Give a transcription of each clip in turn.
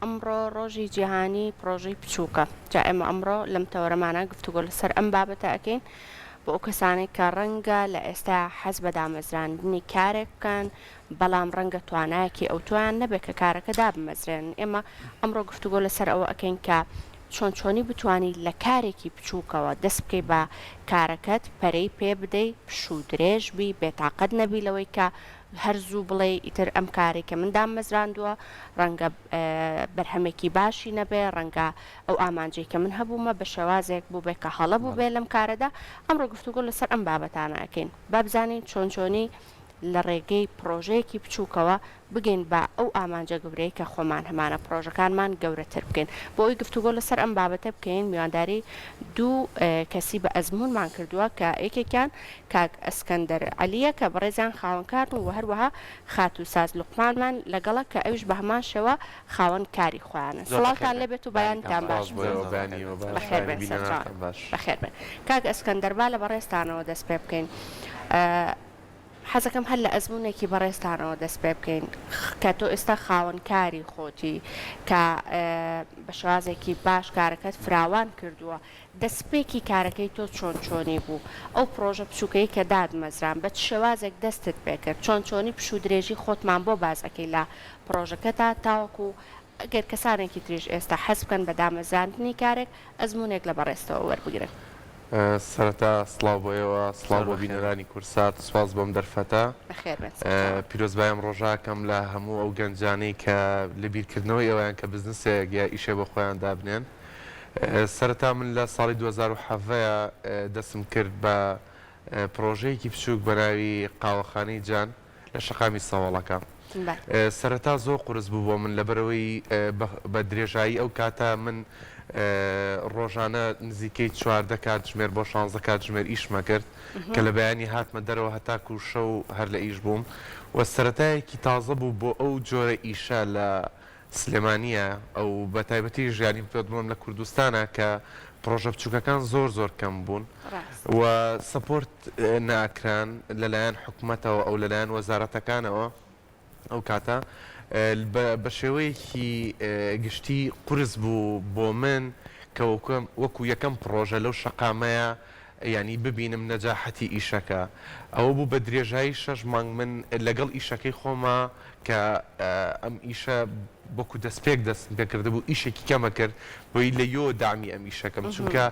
ئەمڕۆ ڕۆژی جیهانی پڕۆژەی بچووکە، جا ئێمە ئەمڕۆ لەم تەوەرەمانە گفتوگۆ لەسەر ئەم بابەتە ئەکەین بۆ ئەو کەسانەی کە ڕەنگە لە ئێستا حەز بە دامەزراندنی کارێک بکەن بەڵام ڕەنگە توانایەکی ئەوتۆیان نەبێت کە کارەکە دابمەزرێنن ئێمە ئەمڕۆ گفتوگۆ لەسەر ئەوە ئەکەین کە چۆن چۆنی بتوانی لە کارێکی بچووکەوە دەست بکەی بە کارەکەت پەرەی پێ بدەی پشوو درێژ بی بێتاقەت نەبی لەوەی کە هەر زوو بڵێی ئیتر ئەم کارەی کە من داممەزراندووە ڕەنگە بەرهەمێکی باشی نەبێ، ڕەنگە ئەو ئامانجەی کە من هەبوومە بە شێوازێک بووبێ کە هەڵە بووبێ لەم کارەدا. ئەمڕۆ گفتوگۆ لەسەر ئەم بابەتانە ئەکەین. با بزانین چۆن چۆنی لە ڕێگەی پڕۆژەیەکی بچووکەوە بگەین بە ئەو ئامانجە گەورەی کە خۆمان هەمانە، پڕۆژەکانمان گەورەتر بکەین. بۆ ئەوەی گفتوگۆ لەسەر ئەم بابەتە بکەین میوانداری دوو کەسی بە ئەزموونمان کردووە کە یەکێکیان کاک ئەسکەندەر عەلییە کە بەڕێزیان خاوەنکارن و هەروەها خاتوو ساز لوقمانمان لەگەڵە کە ئەویش بە هەمان شێوە خاوەن کاری خۆیانن. زۆر بەخێر سڵاوتان بێن. لێبێت و بەیانیتان بەیانیتان باش. باش. سپاس بۆ زۆر ئێوە زۆر بەیانی بەخێر ئێوە بێن. باش بەخێر بەیانی بێن سەرچاوان. بینەرانتان باش. بەخێر بێن. کاک ئەسکەندەر با لە بەڕێزتانەوە دەست پێ بکەین. حەزەکەم هەر لە ئەزموونێکی بەڕێزتانەوە دەست پێ بکەین کە تۆ ئێستا خاوەن کاری خۆتی کە بە شێوازێکی باش کارەکەت فراوان کردووە دەسپێکی کارەکەی تۆ چۆن چۆنی بوو؟ ئەو پڕۆژە بچووکەی کە داتمەزران بە چ شێوازێک دەستت پێکرد؟ چۆن چۆنی پشوو درێژی خۆتمان بۆ باس ئەکەی لە پڕۆژەکەتا تاوەکو ئەگەر کەسانێکی تریش ئێستا حەز بکەن بە دامەزراندنی کارێک ئەزموونێک لە بەڕێزتەوە وەربگرن. سەرەتا سڵاو بۆ ئێوە، سڵاو زۆر بۆ بەخێر بێن. بینەرانی کوردسات، سوپاس بۆ ئەم دەرفەتە. بەخێر بێن سەرچاوان. پیرۆزبای ئەم ڕۆژە ئەکەم لە هەموو ئەو گەنجانەی کە لە بیرکردنەوەی ئەوەیان کە بزنسێک یا ئیشێ بۆ خۆیان دابنێن. سەرەتا من لە ساڵی 2017 دەستم کرد بە پڕۆژەیەکی بچووک بە ناوی قاوەخانەی جان لە شەقامی سەوەڵەکە. سەرەتا زۆر قورس بوو بۆ من لەبەرئەوەی بە درێژایی ئەو کاتە من ڕۆژانە نزیکەی 14 کاتژمێر بۆ 16 کاتژمێر ئیشمە کرد کە لە بەیانی هاتمە دەرەوە هەتاکو شەو هەر لە ئیش بووم و سەرەتایەکی تازە بوو بۆ ئەو جۆرە ئیشە لە سلێمانییە ئەو بە تایبەتیش یانی پێت بڵێم لە کوردستانە کە پڕۆژە بچووکەکان زۆر زۆر کەم بوون و support ناکران لەلایەن حکومەتەوە ئەو لەلایەن وەزارەتەکانەوە ئەو کاتە بە شێوەیەکی گشتی قورس بوو بۆ من کە وەکو یەکەم پڕۆژە لەو شەقامەیە یانی ببینم نەجاحەتی ئیشەکە ئەوە بوو بە درێژایی شەش مانگ من لەگەڵ ئیشەکەی خۆما کە ئەم ئیشە وەکو دەستپێک دەستم پێکردبوو ئیشێکی کەمە کرد بۆی لە یۆ دامی ئەم ئیشەکەم چونکە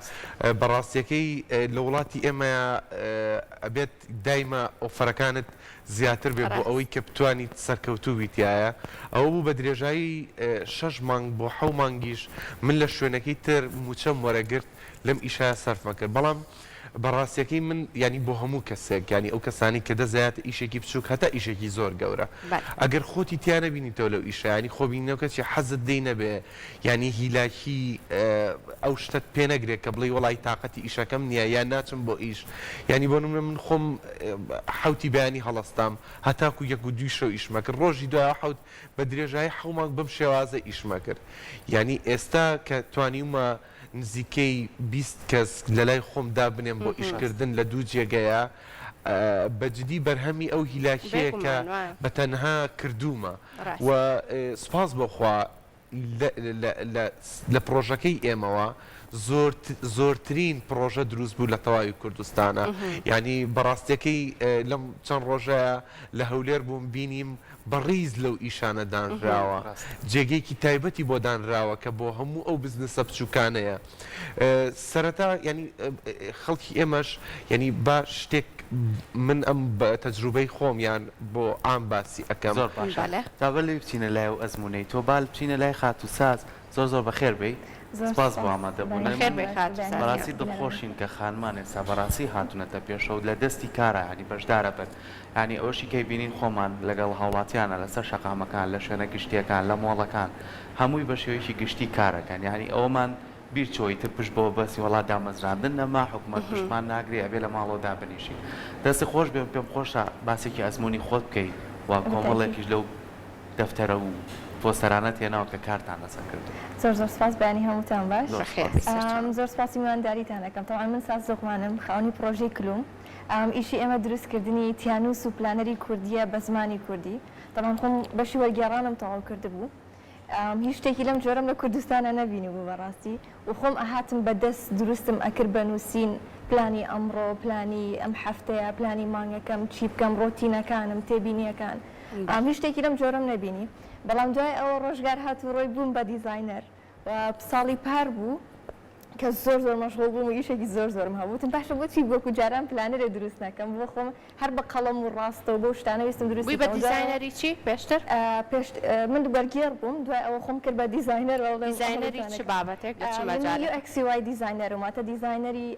بەڕاستیەکەی لە وڵاتی ئێمەیا ئەبێت دایمە ئۆفەرەکانت زیاتر بێ بۆ ئەوەی کە بتوانیت سەرکەوتوو بی تیایا ئەوە بوو بە درێژایی شەش مانگ بۆ حەو مانگیش من لە شوێنەکەی تر موچەم وەرەگرت لەم ئیشە سەرفمە کرد بەڵام بە ڕاستیەکەی من یانی بۆ هەموو کەسێک یانی ئەو کەسانەی کە دەست دەیاتە ئیشێکی بچووک هەتا ئیشێکی زۆر گەورە ئەگەر خۆتی تیا نەبینیتەوە لەو ئیشە یانی خۆ بینینەوەکە چیە حەزت لێی نەبێ یانی هیلاکی ئەو شتەت پێ نەگرێ کە بڵێی وەڵای تاقەتی ئیشەکەم نیە یان ناچم بۆ ئیش یانی بۆ نمونە من خۆم حەوتی بەیانی هەڵەستام هەتاکو یەک و دووی شەو ئیشمە کرد ڕۆژی دوای حەوت بە درێژایی حەو مانگ بەم شێوازە ئیشمە کرد یانی ئێستا کە توانیومە نزیکەی 20 کەس لەلای خۆم دابنێم بۆ ئیشکردن لە دوو جێگەیە بە جدی بەرهەمی ئەو هیلاکیەیە کە بە تەنها کردوومە و سوپاس بۆ خوا لە پڕۆژەکەی ئێمەوە زۆرترین پڕۆژە دروست بوو لە تەواوی کوردستانە یانی بەڕاستیەکەی لەم چەند ڕۆژەیە لە هەولێر بووم بینیم بە ڕیز لەو ئیشانە دانراوە جێگەیەکی تایبەتی بۆ دانراوە کە بۆ هەموو ئەو بزنسە بچووکانەیە سەرەتا یانی خەڵکی ئێمەش یانی با شتێک من ئەم بە تەجروبەی خۆم یان بۆ عام باسی ئەکەم. زۆر باشە بەلێ. جا بەر لەوی بچینە لای ئەو ئەزموونەی تۆ با بچینە لای خاتوو ساز زۆر زۆر بەخێر بێی زۆر سپاس بۆ سپاس ئامادە بوونت. بەخێر بەیانی بێی باش خاتوو بەیانی ساز بەڕاستی گیان. دڵخۆشین کە خانمان ئێستا بەڕاستی هاتوونەتە پێشەوە و لە دەستی کارا یانی بەشدارە بن یانی ئەوەشی کە بینین خۆمان لەگەڵ هاوڵاتیانە لەسەر شەقامەکان لە شوێنە گشتیەکان لە مۆڵەکان هەمووی بە شێوەیەکی گشتی کارەکەن یانی ئەوەمان بیر چۆ ئیتر پشت بەوە بەستین وەڵا دامەزراندن نەما حکومەت پشتمان ناگرێ ئەبێ لە ماڵەوە دابنیشین دەستت خۆش بێ پێم خۆشە باسێکی ئەزموونی خۆت بکەی و بەتاکید. کۆمەڵێکیش لەو دەفتەرە و پۆستەرانەت هێناوە کە کارتان لەسەر کردووە. زۆر زۆر سپاس بەیانی هەمووتان باش. زۆر بەخێر سپاس. بێی سەرچاوە. زۆر سپاسی میوانداریتان ئەکەم تەبعەن من ساز لوقمانم خاوەنی پڕۆژەی کلوم ئیشی ئێمە دروست کردنی تیانوس و پلانەری کوردیە بە زمانی کوردی تەبعەن خۆم بەشی وەرگێڕانم تەواو کردبوو. هیچ شتێکی لەم جۆرەم لە کوردستانا نەبینیبوو بەڕاستی و خۆم ئەهاتم بە دەست دروستم ئەکرد بە نووسین پلانی ئەمڕۆ پلانی ئەم هەفتەیە پلانی مانگەکەم چی بکەم ڕۆتینەکانم تێبینیەکان هیچ شتێکی لەم جۆرەم نەبینی بەڵام دوای ئەوە ڕۆژگار هات و ڕۆی بووم بە دیزاینەر و ساڵی پار بوو کە زۆر زۆر مەشغوڵ بووم و ئیشێکی زۆر زۆرم هەبوو وتم باشە بۆچی وەکو جاران planner ێ دروست نەکەم بۆ خۆم هەر بە قەڵەم و ڕاستە و بەو شتانە ویستم دروستی بووی بە بکەم دوای ئەوە دیزاینەری چی پێشتر؟ پێش من وەرگێڕ بووم دوای ئەوە خۆم کرد بە دیزاینەر و بڵێم ئەمە دیزاینەری چ بتوانێت بابەتێک لە چ من مەجالێک؟ UX UI designer م واتە دیزاینەری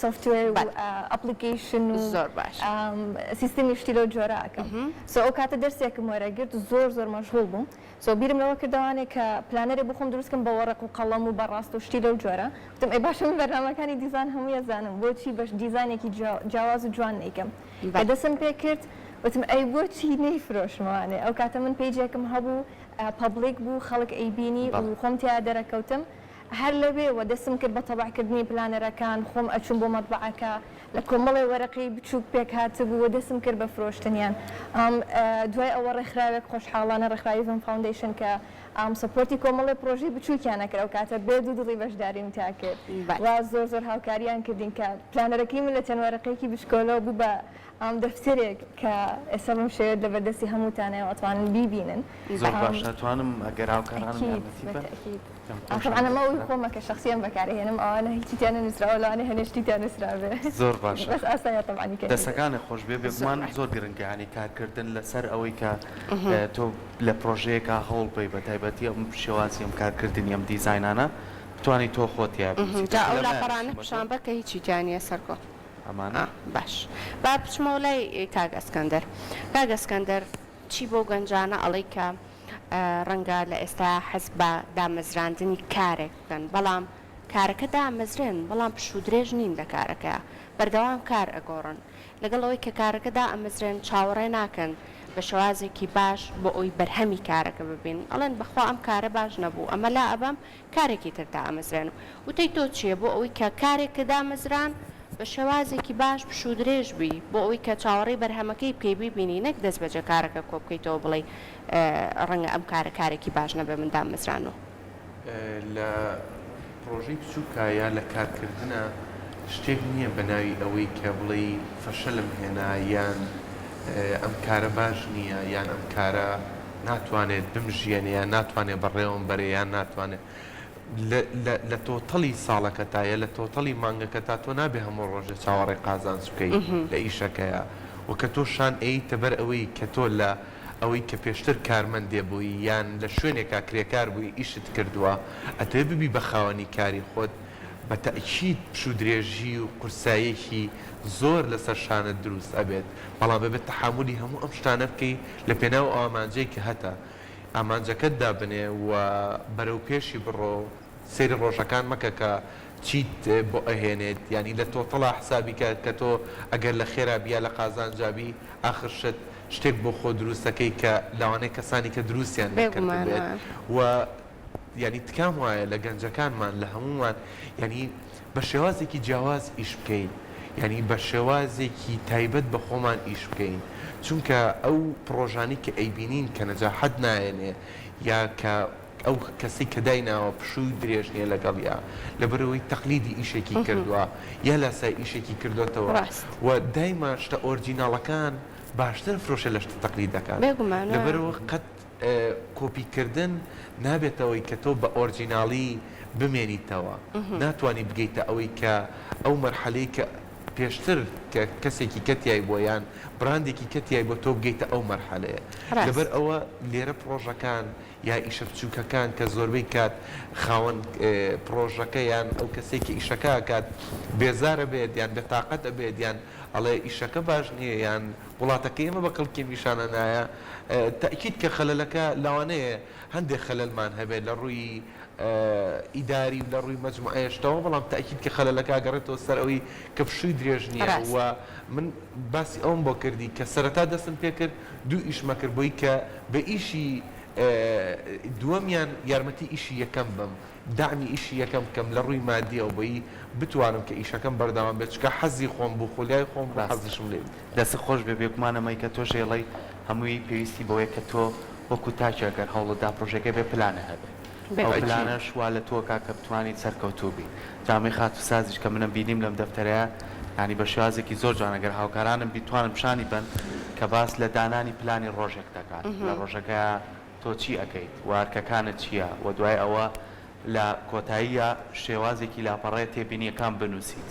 software و بەلێ application و زۆر باش. سیستمی شتی لەو جۆرە ئەکەم so ئەو کاتە دەرسێکم وەرەگرت زۆر زۆر مەشغوڵ بووم so بیرم لەوە کردەوانێ کە planner ێ بۆ خۆم دروست کەم بە وەڕەق و قەڵەم و بە ڕاست و شتی لەو جۆرە وتم ئەی باشە من بەرنامەکانی دیزان هەمووی ئەزانم بۆچی بەش دیزانێکی جیاواز و جوان نەیکەم کە دەسم پێ کرد وتم ئەی بۆچی نەیفرۆشمەوانێ ئەو کاتە من page ێکم هەبوو public بوو خەڵک ئەیبینی و خۆم تیا دەرەکەوتم هەر لەوێوە دەستم کرد بە تەبع کردنی planner ەکان خۆم ئەچووم بۆ مەتبەعەکە لە کۆمەڵێ وەرەقەی بچووک پێکهاتبوو و دەستم کرد بە فرۆشتنیان. دوای ئەوە ڕێکخراوێک خۆشحاڵانە ڕێکخراوی ڤم Foundation کە support ی کۆمەڵێ پڕۆژەی بچووکیان ئەکرد ئەو کاتە بێ دوودڵی بەشداریم تیا کرد و زۆر زۆر هاوکاریان کردین کە planner ەکەی من لە چەند وەرەقەیەکی بچکۆلەوە بوو بە دەفتەرێک کە ئێستا بەم شێوەیە لەبەردەستی هەمووتانە و ئەتوانن بیبینن. زۆر باشە ئەتوانم ئەگەر هاوکارانم یارمەتی بەن. پێم خۆشە تەبعەن ئەمە ئەوی خۆمە کە شەخسیەن بەکارئەهێنم ئەوانە هیچی تیا نەنوسراوە لەوانەیە هەنێ شتی تیا نوسرابێ زۆر باشە بەس ئاسایە تەبعەن کە دەسەکانت خۆش بێ بێگومان زۆر گرنگە یانی کارکردن لەسەر ئەوەی کە تۆ لە پرۆژەیەکا هەوڵ بەی بە تایبەتی ئەم شێوازی ئەم کارکردنی ئەم دیزاینانە بتوانی تۆ خۆت تیا بنووسیت جا ئەو لەمەیان لاپەڕانە نووسیومە تۆ پیشان بە کە هیچی تیا نییە سەرکۆ ئەمانە ئا باش با بچمەوە لای کاک ئەسکەندەر کاک ئەسکەندەر چی بەو گەنجانە ئەڵێی کە ڕەنگە لە ئێستایا حەز بە دامەزراندنی کارێک بکەن، بەڵام کارەکە دامەزرێن، بەڵام پشوودرێژ نین لە کارەکەیا، بەردەوام کار ئەگۆڕن، لەگەڵ ئەوەی کە کارەکە دائەمەزرێن چاوەڕێ ناکەن بە شێوازێکی باش بۆ ئەوەی بەرهەمی کارەکە ببینن، ئەڵێن بەخوا ئەم کارە باش نەبوو ئەمە لائەبەم کارێکی تر دائەمەزرێنم. وتەی تۆ چییە بۆ ئەوەی کە کارێک کە دامەزران بە شێوازێکی باش پشوودرێژ بی بۆ ئەوەی کە چاوەڕێی بەرهەمەکەی بکەی بیبینی نەک دەستبەجێ کارەکە کۆبکەیتەوە بڵێی ڕەنگە ئەم کارە کارێکی باش نەبێ من دامەزرانوە. لە پڕۆژەی بچووکا یا لە کارکردنا شتێک نییە بە ناوی ئەوەی کە بڵێی فەشەلم هێنا یان ئەم کارە باش نییە یان ئەم کارە ناتوانێت بمژیەنێ یان ناتوانێت بەڕێوەم بەرێ یان ناتوانێت لە لە لە تۆتەڵی ساڵەکەتا یا لە تۆتەڵی مانگەکەتا تۆ نابێ هەموو ڕۆژێ چاوەڕێی قازانج بکەی لە ئیشەکەیا و کە تۆ شان ئەیەیتە بەر ئەوەی کە تۆ لە ئەوەی کە پێشتر کارمەندێ بووی یان لە شوێنێکا کرێکار بووی ئیشت کردووە ئەتەوێ ببی بە خاوەنی کاری خۆت بە تەئکید پشوودرێژی و قورساییەکی زۆر لەسەر شانت دروست ئەبێت بەڵام ئەبێت تەحامولی هەموو ئەم شتانە بکەی لە پێناو ئەو ئامانجەی کە هەتە ئامانجەکەت دابنێ و بەرەو پێشی بڕۆ سەیری ڕۆژەکان مەکە کە چیت بۆ ئەهێنێت یانی لە تۆتەڵا حسابی کە کە تۆ ئەگەر لە خێرا بی یا لە قازانجا بی ئاخر شت شتێک بۆ خۆ دروست ئەکەی کە لەوانەیە کەسانی کە دروستیان بێگومان نەکردبێت وایە. و یانی تکام وایە لە گەنجەکانمان لە هەموومان یانی بە شێوازێکی جیاواز ئیش بکەین یانی بە شێوازێکی تایبەت بە خۆمان ئیش بکەین چونکە ئەو پڕۆژانەی کە ئەیبینین کە نەجاحەت نایەنێ یا کە ئەو کەسەی کە دایناوە پشووی درێژ نیە لەگەڵیا لەبەرئەوەی تەقلیدی ئیشێکی کردووە یا لاسای ئیشێکی کردۆتەوە ڕاست. و دایما شتە ئۆرجیناڵەکان باشتر ئەفرۆشێ لە شتە تەقلیدەکان بێگومان وایە. لەبەرئەوە قەت کۆپی کردن نابێتەوەی کە تۆ بە ئۆرجیناڵی بمێنیتەوە ناتوانی بگەیتە ئەوەی کە ئەو مەرحەلەی کە پێشتر کە کەسێکی کە تیای بووە یان بڕاندێکی کە تیای بووە تۆ بگەیتە ئەو مەرحەلەیە لەبەر ڕاست. ئەوە لێرە پڕۆژەکان یا ئیشە بچووکەکان کە زۆربەی کات خاوەن پڕۆژەکە یان ئەو کەسەی کە ئیشەکە ئەکات بێزار ئەبێت یان بێتاقەت ئەبێت یان ئەڵێ ئیشەکە باش نییە یان وڵاتەکەی ئێمە بە کەڵکی ئەم ئیشانە نایە تەئکید کە خەلەلەکە لەوانەیە هەندێک خەلەلمان هەبێت لە ڕووی ئیداری و لە ڕووی مەجموعەیە شتەوە بەڵام تەئکید کە خەلەلەکە ئەگەڕێتەوە سەر ئەوەی کە پشووی درێژ نییە ڕاست. و من باسی ئەوەم بۆ کردی کە سەرەتا دەستم پێکرد دوو ئیشمە کرد بۆی کە بە ئیشی دووەمیان یارمەتی ئیشی یەکەم بەم دەعمی ئیشی یەکەم بکەم لە ڕووی مادیەوە بۆی بتوانم کە ئیشەکەم بەردەوام بێت چونکە حەزی خۆم بوو خولیای خۆم بوو ڕاستە حەزیشم لێی بوو. دەستت خۆش بێ بێگومان ئەمەی کە تۆش ئەیڵێی هەمووی پێویستی بەوەیە کە تۆ. وەکو تاکی ئەگەر هەوڵت دا پرۆژەکە بێ پلانە هەبێ ئەو پلانەش وا لە تۆ کا کە بتوانیت سەرکەوتوو بی جامەی خاتوو سازیش کە منم بینیم لەم دەفتەرەیا یانی بە شێوازێکی زۆر جوان ئەگەر هاوکارانم بیتوانن پیشانی بەن کە باس لە دانانی پلانی ڕۆژێک دەکات لە ڕۆژەکەیا تۆ چی ئەکەیت و ئەرکەکانت چیە و دوای ئەوە لە کۆتاییا شێوازێکی لاپەڕەیە تێبینیەکان بنوسیت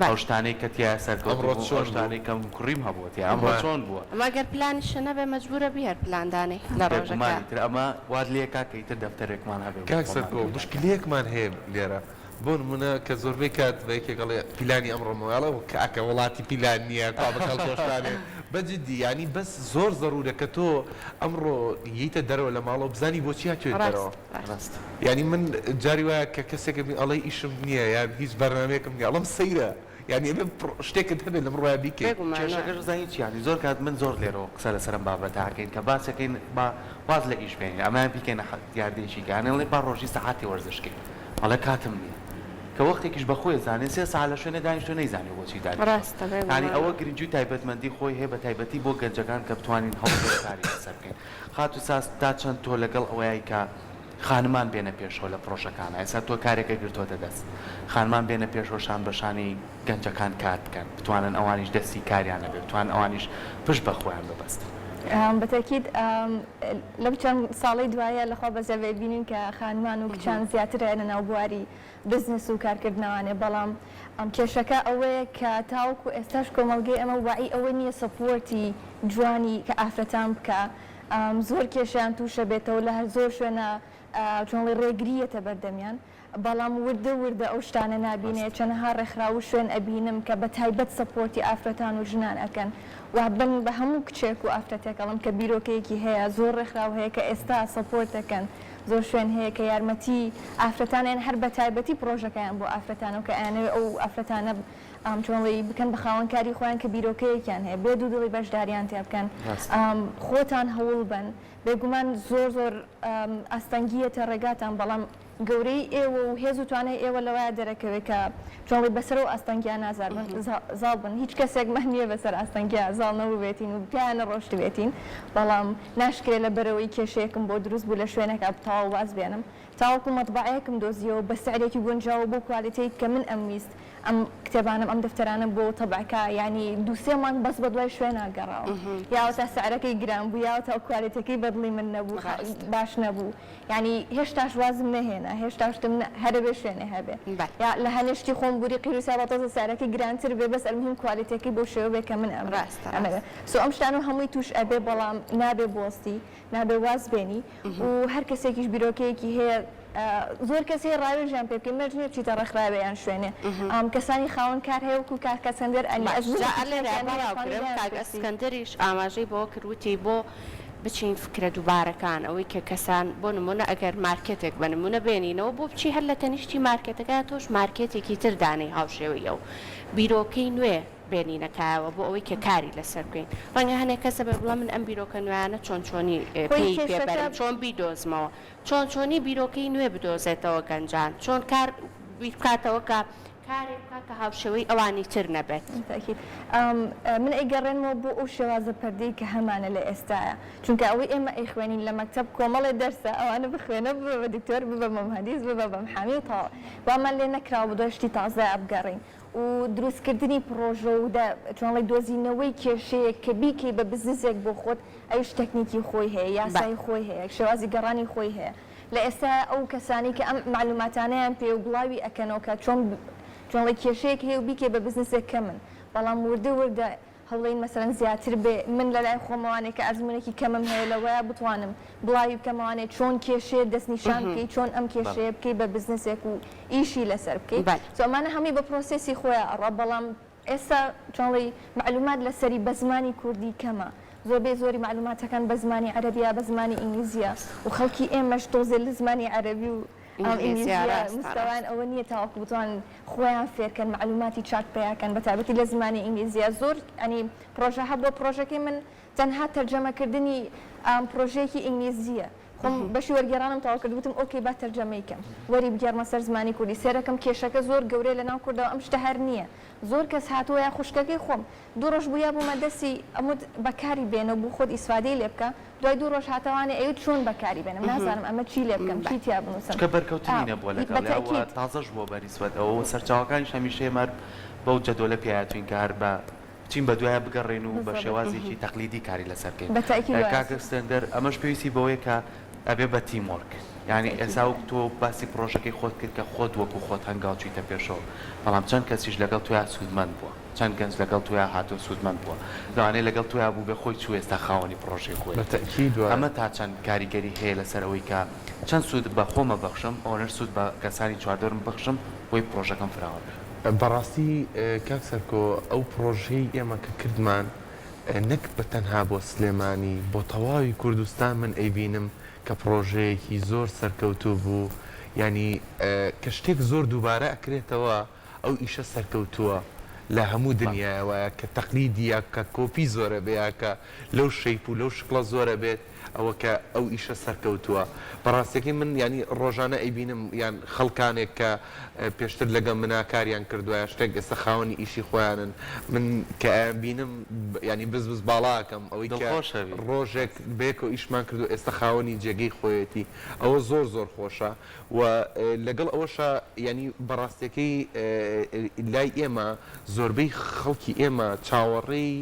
ئەو شتانەی کە تیایا سەرکەوتوو ئەمڕۆ بووم ئەو چۆن بوو؟ شتانەی کە مکوڕیم هەبووە تیا ئەمڕۆ چۆن بووە. ئەمە گەر پلانیشت نەبێ مەجبورە بی هەر پلان دانێی لە بێگومان ڕۆژەکە. ئیتر ئەمە وات لێکا کە ئیتر دەفتەرێکمان هەبێ بۆ کاک خۆمان سەرکۆ کە دانێین. موشکیلەیەکمان هەیە لێرە بۆ نمونە کە زۆربەی کات بە یەکێک ئەڵێ پیلانی ئەمڕۆم هەیە ئەڵێ کاکە وڵاتی پیلان نییە کوا بە کەڵک ئەو شتانەیە بە جدی یانی بەس زۆر زەرورە کە تۆ ئەمڕۆ یەیتە دەرەوە لە ماڵەوە بزانی بۆچی هاتویتە دەرەوە ڕاست ڕاست. یانی من جاری وایە کە کەسێکم بینی ئەڵێ ئیشم نییە یان هیچ بەرنامەیەکم نییە ئەڵێم سەیرە یانی ئەبێ شتێکت هەبێت لەم ڕۆیا بیکەی. بێگومان وایە. کێشەکەش ئەزانی چیە یانی زۆر کات من زۆر لێرەوە قسە لەسەر ئەم بابەتە ئەکەین کە باس ئەکەین با واز لە ئیش بێنین ئەمەیان بیکەینە دیاردەیەکی کە یانی ئەڵێ با ڕۆژی سەعاتێ وەرزش کەین ئەڵێ کاتم نییە کە وەختێکیش بە خۆی ئەزانێ سێ سەعات لە شوێنێ دانیشتوە نەیزانیوە بۆچی دانیشتوە ڕاستە یانی بێگومان ئەوە گرنگی و تایبەتمەندی خۆی هەیە بە تایبەتی بۆ گەنجەکان کە بتوانین هەوڵ بەین کاری لەسەر بکەین خاتوو ساز تا چەند تۆ لەگەڵ ئەوەیای کە خانمان بێنە پێشەوە لە پڕۆژەکانا ئێستا تۆ کارێکە گرتۆتە دەست خانمان بێنە پێشەوە شان بە شانی گەنجەکان کار بکەن بتوانن ئەوانیش دەستی کاریان هەبێ بتوانن ئەوانیش پشت بە خۆیان ببەستن. بە تەئکید لەم چەند ساڵەی دوایە لە خوا بەزەبێ بینین کە خانمان و کچان زیاتر ئەیەنە ناو بواری بزنس و کارکردنەوانێ بەڵام کێشەکە ئەوەیە کە تاوەکو ئێستاش کۆمەڵگەی ئێمە وەعی ئەوە نییە support ی جوانی کە ئافرەتان بکا زۆر کێشەیان تووشە بێتەوە لە هەر زۆر شوێنە چۆن ئەڵێی ڕێگری یەتە بەردەمیان بەڵام وردە وردە ئەو شتانە نابینێ چەنەها ڕێکخراو و شوێن ئەبینم کە بە تایبەت support ی ئافرەتان و ژنان ئەکەن و بن بە هەموو کچێک و ئافرەتێک ئەڵێم کە بیرۆکەیەکی هەیە زۆر ڕێکخراو هەیە کە ئێستا support ئەکەن زۆر شوێن هەیە کە یارمەتی ئافرەتان ئەیەن هەر بە تایبەتی پڕۆژەکەیان بۆ ئافرەتانە و کە ئەیانەوێ ئەو ئافرەتانە چۆن ئەڵێی بکەن بە خاوەنکاری خۆیان کە بیرۆکەیەکیان هەیە بێ دوودڵی بەشداریان تیا بکەن خۆتان هەوڵ بەن بێگومان زۆر زۆر ئاستەنگی یەتە ڕێگاتان بەڵام گەورەی ئێوە و هێز و توانای ئێوە لەوەیا دەرەکەوێ کە چۆن ئەڵێی بەسەر ئەو ئاستەنگیانە زار بن زاڵ بن هیچ کەسێکمان نییە بەسەر ئاستەنگیا زاڵ نەبووبێتین و پیا نەڕۆشتبێتین بەڵام ناشکرێ لەبەرئەوەی کێشەیەکم بۆ دروست بوو لە شوێنێکا تەواو واز بێنم تاوەکو مەتبەعەیەکم دۆزیەوە بە سعرێکی گونجاو و بەو کوالێتیەی کە من ئەمویست ئەم کتێبانەم ئەم دەفتەرانەم بۆ تەبعکا یانی دوو سێ مانگ بەس بەدوای شوێنا گەڕاوم یاوەتا سعرەکەی گران بوو یاوەتا کوالێتیەکەی بەدڵی من نەبوو باش نەبوو یانی هێشتاش وازم نەهێنا هێشتاش وتم نا هەرەبێ شوێنێ هەبێ یا لە هەنێ شتی خۆم بوری قیروسا با تۆزێ سعرەکەی گرانتر بێ بەس المهم کوالێتیەکەی بەو شێوە بێ کە من ئەمەوێ so ئەم شتانە هەمووی توش ئەبێ بەڵام نابێ بوەستی نابێ واز بێنی و هەر کەسێکیش بیرۆکەیەکی هەیە زۆر کەس هەیە ڕاوێژیان پێ بکەی مەرج نیە بچیتە ڕێکخراوێ یان شوێنێ کەسانی خاوەن کار هەیە وەکو کاک ئەسکەندەر ئەنی باش جا ئەزموونێکی لێرە چاکیان هەیە بەڕاو ئەتوانی کرم لێیان کاک بپرسی. ئەسکەندەریش ئاماژەی بەوە کرد وتی بۆ بچین فکرە دووبارەکان ئەوەی کە کەسان بۆ نموونە ئەگەر مارکێتێک بە نموونە بێنینەوە بۆ بچی هەر لە تەنیشتی مارکێتەکە تۆش مارکێتێکی تر دانێی هاوشێوەی ئەو بیرۆکەی نوێ بێنینە کایەوە بۆ ئەوەی کە کاری لەسەر بکەین ڕەنگە هەنێک کەس هەبێ بڵێ من ئەم بیرۆکە نوێیانە چۆن چۆنی خۆی پێی پێ کێشەکە بەرم چۆن بیدۆزمەوە چۆن چۆنی بیرۆکەی نوێ بدۆزێتەوە گەنجان چۆن کار بیر بکاتەوە کە کارێک بکات کە هاوشێوەی ئەوانی تر نەبێت. تاکید من ئەیگەڕێنمەوە بۆ ئەو شێوازە پەردەی کە هەمانە لە ئێستایا چونکە ئەوەی ئێمە ئەیخوێنین لە مەکتەب کۆمەڵێ دەرسە ئەوانە بخوێنە ببە بە دکتۆر ببە بە مهندیس ببە بە محامی و تەواو وامان لێ نەکراوە بەدوای شتی تازەیا بگەڕێین و دروستکردنی پڕۆژە و چۆن ئەڵێی دۆزینەوەی کێشەیەک کە بیکەی بە بزنسێک بۆ خۆت ئەویش تەکنیکی خۆی هەیە یاسای خۆی هەیە شێوازی گەڕانی خۆی هەیە لە ئێستایا ئەو کەسانەی کە ئەم مەعلوماتانەیان پێیە و بڵاوی ئەکەنەوە کە چۆن چۆن ئەڵێی کێشەیەک هەیە و بیکەی بە بزنسێک کەمن بەڵام وردە وردە هەوڵەین مەسەلەن زیاتر بێ من لەلای خۆمەوانێ کە ئەزموونێکی کەمم هەیە لەوەیا بتوانم بڵاوی بکەمەوانێ چۆن کێشەیەک دەستنیشان بکەی چۆن ئەم کێشەیە بکەی بە بزنسێک و ئیشی لەسەر بکەی so ئەمانە هەمووی بە process ی خۆیا ئەڕوا بەڵام ئێستا چۆن ئەڵێی مەعلومات لەسەری بە زمانی کوردی کەمە زۆربەی زۆری مەعلوماتەکان بە زمانی عەرەبیە بە زمانی ئینگلیزیە و خەڵکی ئێمەش تۆزێ لە زمانی عەرەبی و ئینگلیزیە ئینگلیزیە ڕاستە مستەوایان ڕاستە. ئەوە نییە تاوەکو بتوانن خۆیان فێرکەن مەعلوماتی چاک پەیاکەن بەتایبەتی لە زمانی ئینگلیزیە زۆر یانی پڕۆژە هەبووە پڕۆژەکەی من تەنها تەرجەمەکردنی پڕۆژەیەکی ئینگلیزیە. خۆم بەشی وەرگێڕانم تەواو کرد وتم okay با تەرجەمەی کەم وەری بگێڕمە سەر زمانی کوردی سێرەکەم کێشەکە زۆر گەورەیە لەناو کوردەوە ئەم شتە هەر نییە زۆر کەس هاتووە یا خوشکەکەی خۆم دوو ڕۆژ بوو یا بوومە دەستی ئەموت بەکاری بێنە و بۆ خۆت ئیسفادەی لێ بکە دوای دوو ڕۆژ هاتەوانێ ئەیوت چۆن بەکاری بێنم نازانم ئەمە چی لێ بکەم چی تیا بنووسم چونکە بەرکەوتنی نەبووە بە لەگەڵیا و تەئکید. تازەش بووە بە نیسبەت ئەوە و سەرچاوەکانیش هەمیشە ئێمە هەر بەو جەدۆلە پێیاتوین کە هەر بە بچین بە دوایا بگەڕێین و بە بالضبط. شێوازێکی تەقلیدی کاری لەسەر بکەین. بە تەئکید وایە. کاک ئەسکەندەر ئەمەش پێویستی بەوەیە کە ئەبێ بە team work یانی تەئکید ئێستا وایە. وەک تۆ باسی پڕۆژەکەی خۆت کرد کە خۆت وەکو خۆت هەنگاو چویتە پێشەوە بەڵام چەند کەسیش لەگەڵ تۆیا سوودمەند بووە چەند گەنج لەگەڵ تۆیا هاتووە سوودمەند بووە لەوانەیە لەگەڵ تۆیا بووبێ خۆی چوو ئێستا خاوەنی پڕۆژەی بە خۆیەتی تەئکید وایە. ئەمە تا چەند کاریگەری هەیە لەسەر ئەوەی کە چەند سوود بە خۆمە بەخشم ئەوەنەش سوود بە کەسانی چواردەورم بەخشم بۆی پڕۆژەکەم فراوان بێ. بەڕاستی کاک سەرکۆ ئەو پڕۆژەی ئێمە کە کردمان نەک بە تەنها بۆ سلێمانی بۆ تەواوی کوردستان من ئەیبینم کە پڕۆژەیەکی زۆر سەرکەوتوو بوو یانی کە شتێک زۆر دووبارە ئەکرێتەوە ئەو ئیشە سەرکەوتووە لە هەموو دنیایە وایە کە تەقلیدی یا کە کۆپی زۆرە بێ یا کە لەو shape و لەو شکڵە زۆرە بێت ئەوە کە ئەو ئیشە سەرکەوتووە بەڕاستیەکەی من یانی ڕۆژانە ئەیبینم یان خەڵکانێک کە پێشتر لەگەڵ منا کاریان کردوە یا شتێک ئێستا خاوەنی ئیشی خۆیانن من کە ئەیان بینم یانی بز بز باڵا ئەکەم ئەوەی کە دڵخۆش ئەبی. ڕۆژێک بەیەکەوە ئیشمان کردوە ئێستا خاوەنی جێگەی خۆیەتی ئەوە زۆر زۆر خۆشە و لەگەڵ ئەوەشا یانی بەڕاستیەکەی لای ئێمە زۆربەی خەڵکی ئێمە چاوەڕێی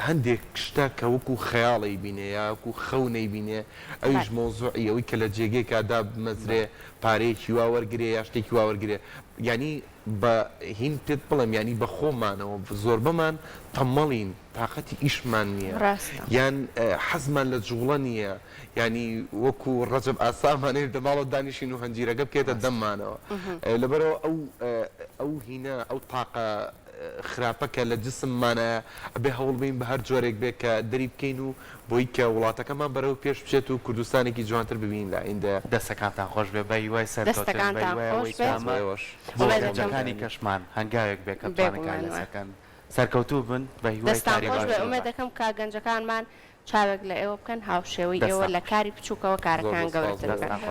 هەندێک شتە کە وەکو خەیاڵ ئەیبینێ یا وەکو خەون ئەیبینێ ئەویش مەوزوعی ئەوەی کە لە جێگەیەکا دابمەزرێ پارەیەکی وا وەرگرێ یا شتێکی وا وەرگرێ یانی بە هین پێت بڵێم یانی بە خۆمانەوە زۆربەمان تەمەڵین تاقەتی ئیشمان نییە ڕاستە. یان حەزمان لە جوڵە نییە یانی وەکو ڕەجەب ئاسا ئەمانەوێت لە ماڵەوە دانیشین و هەنجیرەکە بکەێتە دەممانەوە لەبەرئەوە ئەو ئەو هینە ئەو تاقە خراپە کە لە جسممانایە ئەبێ هەوڵ بەین بە هەر جۆرێک بێ کە دەری بکەین و بۆی کە وڵاتەکەمان بەرەو پێش بچێت و کوردستانێکی جوانتر ببینین لە ئایندەیا. دەستەکانتان خۆش بێ بە هیوای سەرکەوتن بە دەستەکانتان هیوای خۆش ئەوەی بێت. کە ئەمە ئێوەش. بۆ ئومێد دەکەم. گەنجەکانی کەشمان هەنگاوێک بێ کە بتوانن بێگومان کار وایە. لەسەر کەن. سەرکەوتوو بن بە هیوای دەستان کاری خۆش بێ باشترتان. ئومێد دەکەم کە گەنجەکانمان چاوێک لە ئێوە بکەن هاوشێوەی ئێوە دەستان لە خۆش. کاری بچووکەوە زۆر کارەکان زۆر سپاس گەورەتر بۆ بکەن. دەستان خۆش.